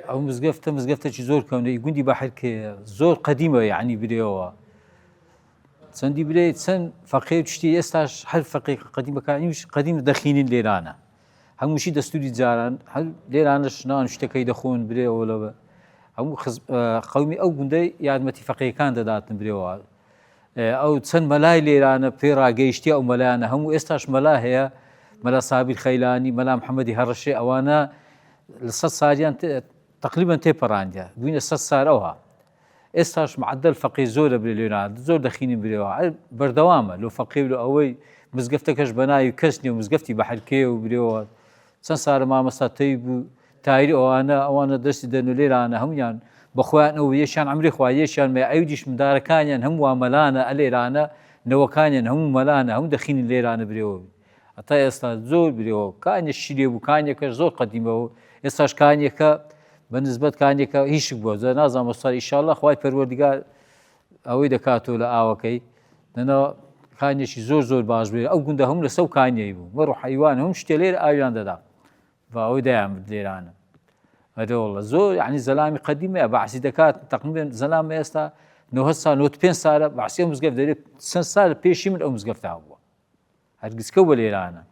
ئەو مزگەفتە مزگەفتێکی زۆر کەونە ئی گوندی بەحرکەیە زۆر قەدیمە یعنی برێەوە چەندی برێ چەند فەقێ و شتی ئێستاش هەر فەقێ قەدیمەکانیش قەدیم دەخینین لێرانە هەمووشی دەستوری جاران هەر لێرانەش نان شتەکەی دەخۆن برێەوە لەوە هەموو قومی ئەو گوندەی یارمەتی فەقیەکان دەداتن برێەوە ئەو چەند مەلای لێرانە پێ ڕاگەیشتی ئەو مەلایانە هەموو ئێستاش مەلا هەیە مەلا سابیر خەیلانی مەلا محەممەدی هەڕەشێ ئەوانە لە سە ساریان تقریبان تێپەڕاندە بووینە سە سارەوە ئێستاش معدل فەقی زۆرە برێ لێران زۆر دەخینی برێەوە بەردەوامە لۆ فەقی لە ئەوەی مزگەفتەکەش بەناوی کەس نیە و مزگەفتی بەحرکێ و برێەوە چەند سارە مامەستا تەیب و تایر ئەوانە ئەوانە دەستی دەن و لێرانە هەمویان بەخۆیان ئەو یەکیان عەمری خوا یەکیان مە ئەودیش مندارەکانیان هەموو مەلانە ئەلێرانە نەوەکانیان هەموو مەلانە هەموو دەخینن لێرانە برێەوە هەتا ئێستا زۆر برێەوە کانێ شیرێ بوو کانێکە زۆر قەدیمەوە ئێستاش کانێکە بە نسبەت کانێکە هیشک بووە زۆر نازانم سەر ئیشاءاللە خوای پەروەردگار ئەوەی دەکاتەوە لە ئاوەکەی دەنا کانێکی زۆر زۆر باش بێ ئەو گوندە هەموو لەسەو کانیەی بوو مەڕ و حەیوان هەموو شتێ لێرە ئاویان دەدا بە ئەوەی دەیان برد لێرانە ئەرێ زۆر یعنی زەلامی قەدیمەیە بەعسی دەکات تقریبا زەلام ئێستا 90 سال 95 سالە بەعسی ئەو مزگەفت دەرێ چەند سال پێشی من ئەو مزگەفتە بووە هەرگیزکە بە لێرانە.